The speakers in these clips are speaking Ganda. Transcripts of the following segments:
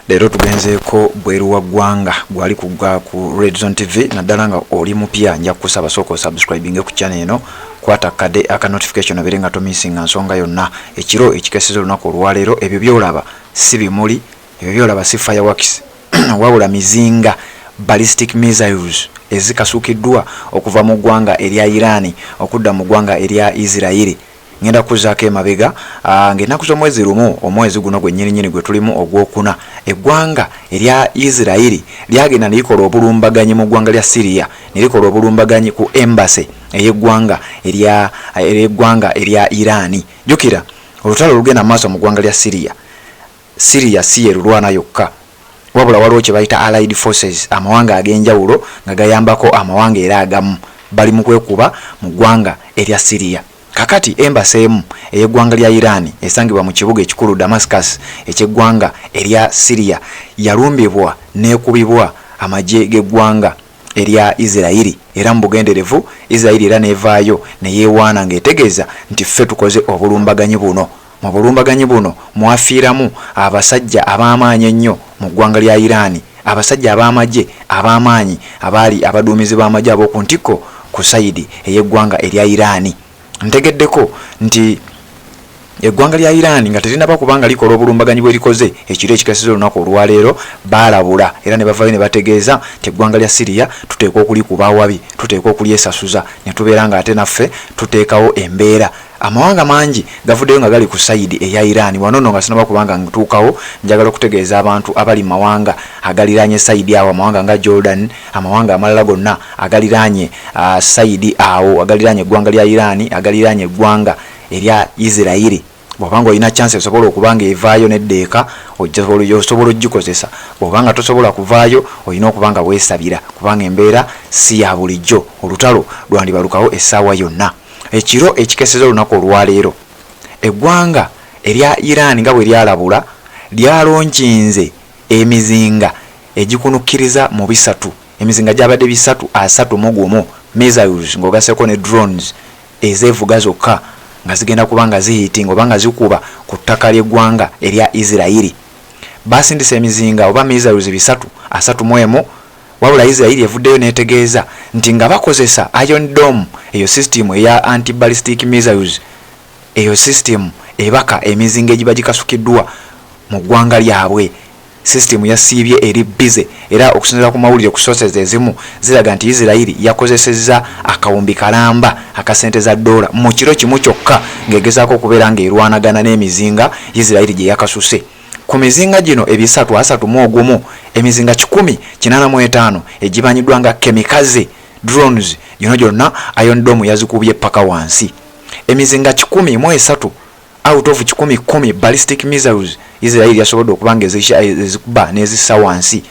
Leero tugenzeeko bweru wa ggwanga. Gwali kugwa ku Red Zone TV, naddala nga oli mupya, nja kukusaba sooka osubscribinge ku channel eno, kwata kade aka notification obeere nga tomisinga nsonga yonna. Ekiro ekikeseza olunaku olwaleero, ebyo byolaba si bimuli, ebyo byolaba si fireworks, wabula mizinga ballistic missiles ezikasukiddwa okuva mu ggwanga erya Iran okudda mu ggwanga erya Israeli. Ngenda kuzaako emabega ng'ennaku z'omwezi 1 omwezi guno gwe nnyininyini gwe tulimu ogwokuna, eggwanga erya Isirairi lyagenda ne likola obulumbaganyi mu ggwanga lya Syria, ne likola obulumbaganyi ku embassy ey'eggwanga erya eggwanga erya Iran. Jjukira olutalo olugenda mu maaso mu ggwanga lya Syria. Syria si yerulwana yokka, wabula waliwo kye bayita allied forces, amawanga ag'enjawulo nga gayambako amawanga era agamu bali mu kwekuba mu ggwanga erya Syria. Kakati embassy emu ey'eggwanga lya Iran esangibwa mu kibuga ekikulu Damascus eky'eggwanga erya Syria yalumbibwa n'ekubibwa amagye g'eggwanga erya Isirairi, era mu bugenderevu Isirairi era n'evaayo ne yeewaana ng'etegeeza nti ffe tukoze obulumbaganyi buno. Mu bulumbaganyi buno mwafiiramu abasajja ab'amaanyi ennyo mu ggwanga lya Iran, abasajja ab'amagye ab'amaanyi abaali abaduumizi b'amagye ab'oku ntikko ku sayidi ey'eggwanga erya Iran. Ntegeddeko nti eggwanga lya Iran nga terinaba kubanga likola obulumbaganyi bwe likoze ekiro ekikeseza olunaku olwaleero, baalabula era ne bavaayo ne bategeeza nti eggwanga lya Syria tuteekwa okulikuba awabi, tuteekwa okulyesasuza ne tubeera nga ate naffe tuteekawo embeera. Amawanga mangi gavuddeyo nga gali ku sayidi eya Iran. Wano nno nga sinaba kubanga ntuukawo, njagala okutegeeza abantu abali mu mawanga agaliraanye sayidi awo, amawanga nga Jordan, amawanga amalala gonna agaliraanye sayidi awo, agaliraanye eggwanga lya Iran, agaliraanye eggwanga erya Isirairi, bw'obanga olina chance esobola okuba nga evaayo nedda eka, osobola ogikozesa. Bw'obanga tosobola kuvaayo, olina okuba nga weesabira, kubanga embeera si ya bulijjo, olutalo lwandibalukawo essaawa yonna. Ekiro ekikeseza olunaku olwaleero, eggwanga erya Iran nga bwe lyalabula lyalonkinze emizinga egikunukkiriza mu bisatu. Emizinga gyabadde 331 missiles ng'ogasseko ne drones ezeevuga zokka, nga zigenda kuba nga zihiitinga oba nga zikuba ku ttaka ly'eggwanga erya Isirairi. Basindisa emizinga oba missiles 331, wabula Isirairi evuddeyo n'etegeeza nti nga bakozesa Iron Dome, eyo system eya anti-ballistic missiles, eyo system ebaka emizinga egiba gikasukiddwa mu ggwanga lyabwe, system yasiibye eri busy. Era okusinziira ku mawulire ku sources ezimu ziraga nti Isirairi yakozesezza akawumbi kalamba akasente za dola mu kiro kimu kyokka ng'egezaako okubeera ng'erwanagana n'emizinga Isirairi gye yakasuse. Ku mizinga gino 331, emizinga 185 egimanyiddwa nga kamikaze drones, gino gyonna Iron Dome yazikubye paka wansi. Emizinga 103 out of 110 ballistic missiles Israel yasobodde okuba nga ezikuba n'ezissa wansi.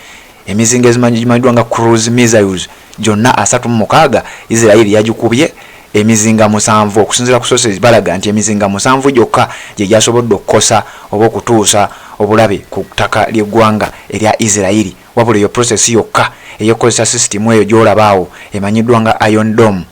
Emizinga ezimanyiddwa nga cruise missiles gyonna 36 Israel yagikubye emizinga 7. Okusinziira ku sources balaga nti emizinga 7 gyokka gye gyasobodde okukosa oba okutuusa obulabe ku ttaka ly'eggwanga erya Israel. Wabula eyo process yokka ey'okukozesa system eyo gy'olaba awo emanyiddwa nga Iron Dome,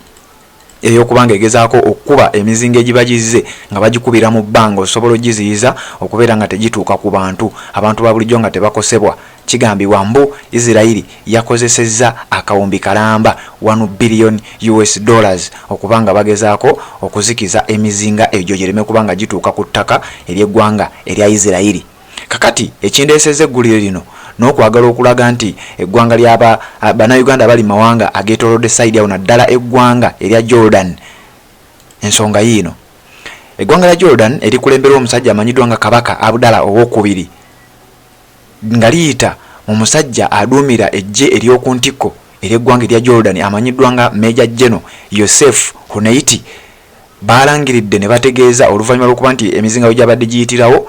ey'okuba nga egezaako okukuba emizinga egiba gizze nga bagikubira mu bbanga, osobola ogiziyiza okubeera nga tegituuka ku bantu, abantu ba bulijjo nga tebakosebwa. Kigambibwa mbu Isirairi yakozesezza akawumbi kalamba, 1 billion US dollars, okuba nga bagezaako okuzikiza emizinga egyo gireme kuba nga gituuka ku ttaka ery'eggwanga erya Isirairi. Kakati ekindeesezza eggulire lino n'okwagala okulaga nti eggwanga lyaba bannayuganda abali mu mawanga ageetoolodde sayidi awo, naddala eggwanga erya Jordan, ensonga yiino. Eggwanga lya Jordan erikulemberwa omusajja amanyiddwa nga Kabaka Abdallah Owokubiri, nga liyita mu musajja aduumira eggye ery'oku ntikko ery'eggwanga erya Jordan amanyiddwa nga Major General Yosef Huneiti, baalangiridde ne bategeeza oluvannyuma lw'okuba nti emizinga bwe gyabadde giyitirawo,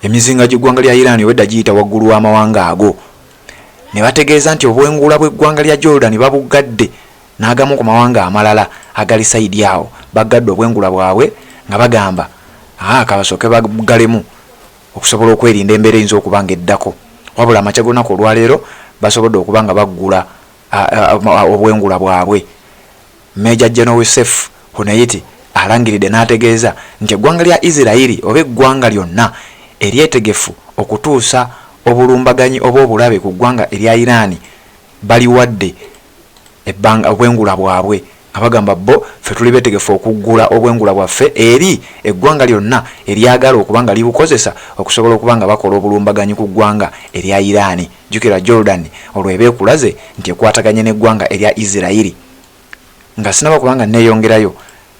emizinga gy'eggwanga lya Iran obwedda giyita waggulu w'amawanga ago, ne bategeeza nti obwengula bw'eggwanga lya Jordan babuggadde n'agamu ku mawanga amalala agali sayidi awo. Baggadde obwengula bwabwe nga bagamba kabasooke baggalemu okusobola okwerinda embeera eyinza okuba nga eddako. Wabula amakya g'olunaku olwaleero basobodde okuba nga baggula obwengula bwabwe. Major General Yosef Huneiti alangiridde n'ategeeza nti eggwanga lya Isirairi oba eggwanga lyonna eryetegefu okutuusa Obulumbaganyi oba obulabe ku ggwanga erya Iran baliwadde ebbanga obwengula bwabwe nga bagamba bo ffe tuli betegefu okuggula obwengula bwaffe eri eggwanga lyonna eryagala okuba nga libukozesa okusobola okuba nga bakola obulumbaganyi ku ggwanga erya Iran. Jjukira Jordan olwo eba ekulaze nti ekwataganye n'eggwanga erya Israel. Nga sinaba kuba nga nneeyongerayo,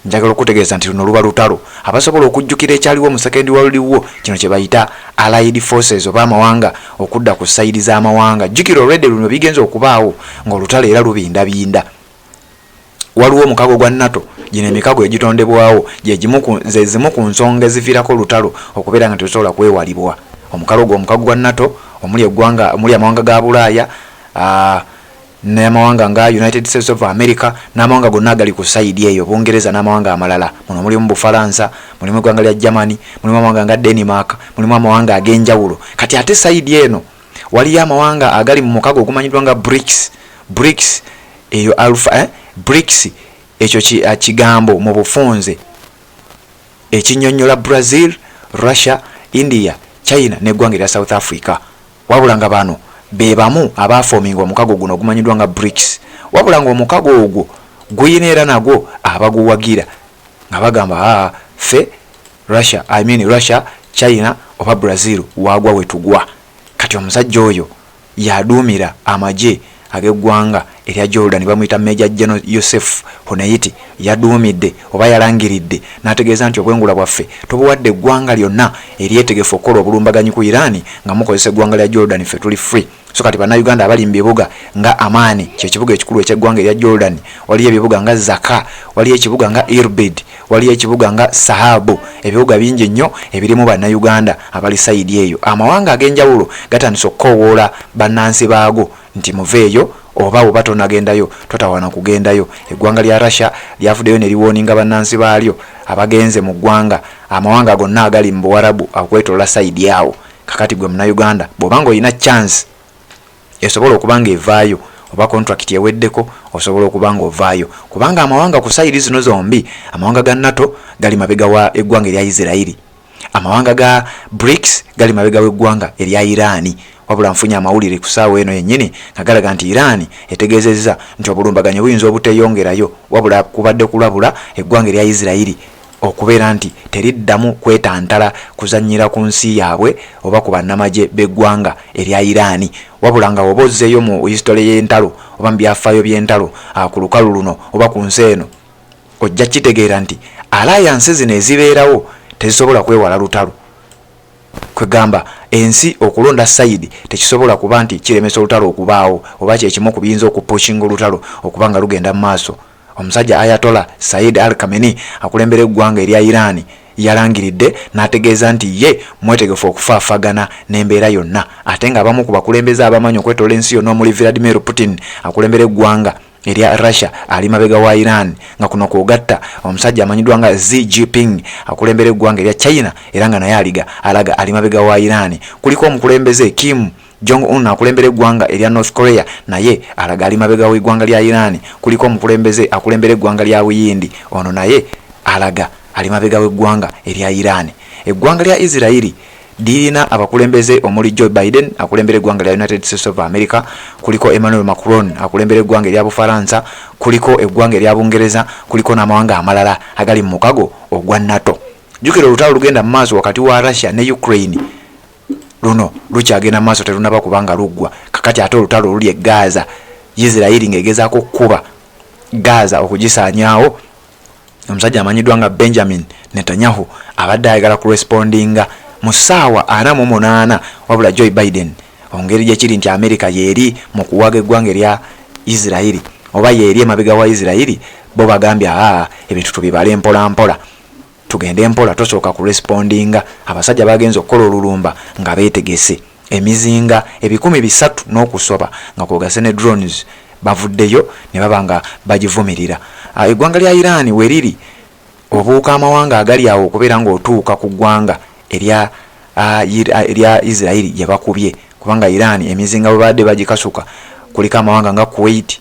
njagala okukutegeeza nti luno luba lutalo. Abasobola okujjukira ekyaliwo mu Second World War, kino kye bayita Allied Forces oba amawanga okudda ku sayidi z'amawanga. Jjukira already luno bigenze okubaawo ng'olutalo era lubindabinda. Waliwo omukago gwa NATO, gino emikago egitondebwawo ze zimu ku nsonga eziviirako olutalo okubeera nga terusobola kwewalibwa. Omukalo gwo omukago gwa NATO omuli eggwanga omuli amawanga ga Bulaaya, n'amawanga nga United States of America n'amawanga gonna agali ku sayidi eyo, Bungereza n'amawanga amalala. Muno mulimu Bufalansa, mulimu eggwanga lya Germany, mulimu amawanga nga Denmark, mulimu amawanga ag'enjawulo. Kati ate sayidi eno waliyo amawanga agali mu mukago ogumanyiddwa nga BRICS. BRICS eyo alpha, BRICS ekyo kigambo mu bufunze ekinnyonnyola Brazil, Russia, India, China n'eggwanga erya South Africa. Wabula nga bano be bamu abaafoominga omukago guno ogumanyiddwa nga BRICS. Wabula ng'omukago ogwo guyina era nagwo abaguwagira nga bagamba aa ffe Russia, I mean Russia, China oba Brazil waagwa we tugwa. Kati omusajja oyo y'aduumira amagye ag'eggwanga erya Jordan bamuyita Major General Yosef Huneiti yaduumidde oba yalangiridde n'ategeeza nti obwengula bwaffe tubuwadde eggwanga lyonna eryetegefu okukola obulumbaganyi ku Iran nga mukozesa eggwanga lya Jordan, ffe tuli free. So kati Bannayuganda abali mu bibuga nga Amman, kye kibuga ekikulu eky'eggwanga erya Jordan, waliyo ebibuga nga Zaka, waliyo ekibuga nga Irbid, waliyo ekibuga nga Sahabu, ebibuga bingi nnyo ebirimu Bannayuganda abali sayidi eyo. Amawanga ag'enjawulo gatandise okukoowoola bannansi baago nti muveeyo oba bw'oba tonagendayo totawaana kugendayo. Eggwanga lya Russia lyavuddeyo ne liwooninga bannansi baalyo abagenze mu ggwanga amawanga gonna agali mu Buwarabu okwetoloola sayidi awo. Kakati gwe Munnayuganda bw'oba ng'olina chance esobola okuba ng'evaayo oba contract eweddeko osobola okuba ng'ovaayo kubanga amawanga ku sayidi zino zombi, amawanga ga NATO gali mabega wa eggwanga erya Israel, amawanga ga BRICS gali mabega w'eggwanga erya Iran. Wabula nfunye amawulire ku ssaawa eno yennyini nga galaga nti Iran etegeezezza nti obulumbaganyi buyinza obuteeyongerayo, wabula kubadde kulabula eggwanga erya Israel okubeera nti teriddamu kwetantala kuzannyira ku nsi yaabwe oba ku bannamagye b'eggwanga erya Iran. Wabula nga bw'oba ozzeeyo mu history y'entalo oba mu byafaayo by'entalo ku lukalu luno oba ku nsi eno, ojja kukitegeera nti alliance zino ezibeerawo tezisobola kwewala lutalo. Kwegamba ensi okulonda sayidi tekisobola kuba nti kiremesa olutalo okubaawo oba kye kimu ku biyinza okupushinga olutalo okuba nga lugenda mu maaso. Omusajja Ayatollah Sayyid Ali Khamenei akulembera eggwanga erya Iran yalangiridde n'ategeeza nti ye mwetegefu okufaafagana n'embeera yonna ate ng'abamu ku bakulembeze abamanyi okwetoola ensi yonna omuli Vladimir Putin akulembera eggwanga erya Russia ali mabega wa Iran nga kuno kw'ogatta omusajja amanyiddwa nga Xi Jinping akulembera eggwanga erya China era nga naye aliga alaga ali mabega wa Iran. Kuliko omukulembeze Kim Jong Un akulembera eggwanga erya North Korea naye alaga ali mabega w'eggwanga lya Iran. Kuliko omukulembeze akulembera eggwanga lya Buyindi ono naye alaga ali mabega w'eggwanga erya Iran. Eggwanga lya Israel lirina abakulembeze omuli Joe Biden akulembera eggwanga lya United States of America, kuliko Emmanuel Macron akulembera eggwanga erya Bufalansa, kuliko eggwanga erya Bungereza, kuliko n'amawanga amalala agali mu mukago ogwa NATO. Jjukira olutalo lugenda mu maaso wakati wa Russia ne Ukraine luno lukyagenda mu maaso terunaba kuba nga luggwa. Kakati ate olutalo oluli e Gaza, Israel ng'egezaako okukuba Gaza okugisaanyaawo, omusajja amanyiddwa nga Benjamin Netanyahu abadde ayagala kurespondinga mu ssaawa 48, wabula Joe Biden ongeri gye kiri nti Amerika yeeri mu kuwaga eggwanga erya Israel oba yeeri emabega wa Israel, bo bagambye aa ebintu tubibale mpola mpola, tugende mpola, tosooka kurespondinga. Abasajja bagenze okukola olulumba nga beetegese emizinga 300 n'okusoba nga kwogase ne drones, bavuddeyo ne baba nga bagivumirira. Eggwanga lya Iran we riri obuuka amawanga agali awo okubeera ng'otuuka ku ggwanga erya Israel gye bakubye, kubanga Iran emizinga bwe babadde bagikasuka kuliko amawanga nga Kuwait,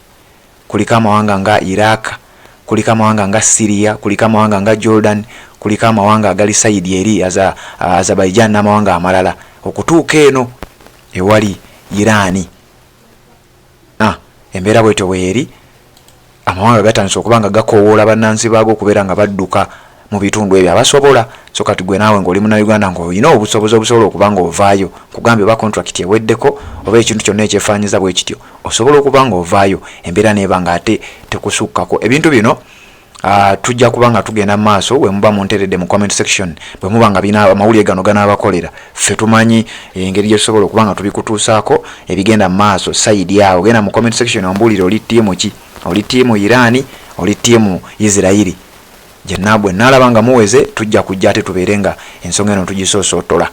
kuliko amawanga nga Iraq, kuliko amawanga nga Syria, kuliko amawanga nga Jordan, kuliko amawanga agali sayidi eri Azerbaijan n'amawanga amalala okutuuka eno. ewali Iran. Ah, embeera bwetyo bweri. Amawanga gatandise okuba nga gakowoola bannansi baago okubeera nga badduka mu bitundu ebyo abasobola. So kati gwe naawe ng'oli Munnayuganda ng'olina obusobozi obusobola okuba ng'ovaayo, nkugambye oba contract eweddeko oba ekintu kyonna ekyefaanyiza bwe kityo, osobola okuba ng'ovaayo embeera neeba nga ate tekusukkako. Ebintu bino tujja kuba nga tugenda mu maaso. Bwe muba munteredde mu comment section, bwe muba nga bina amawulire gano ganaabakolera, ffe tumanyi engeri gye tusobola okuba nga tubikutuusaako ebigenda mu maaso side awo. Genda mu comment section ombuulire, oli ttiimu ki? Oli ttiimu Iran, oli ttiimu Isirairi? Gyenna bwe naalaba nga muweze, tujja kujja ate tubeere nga ensonga eno tugisoosootola.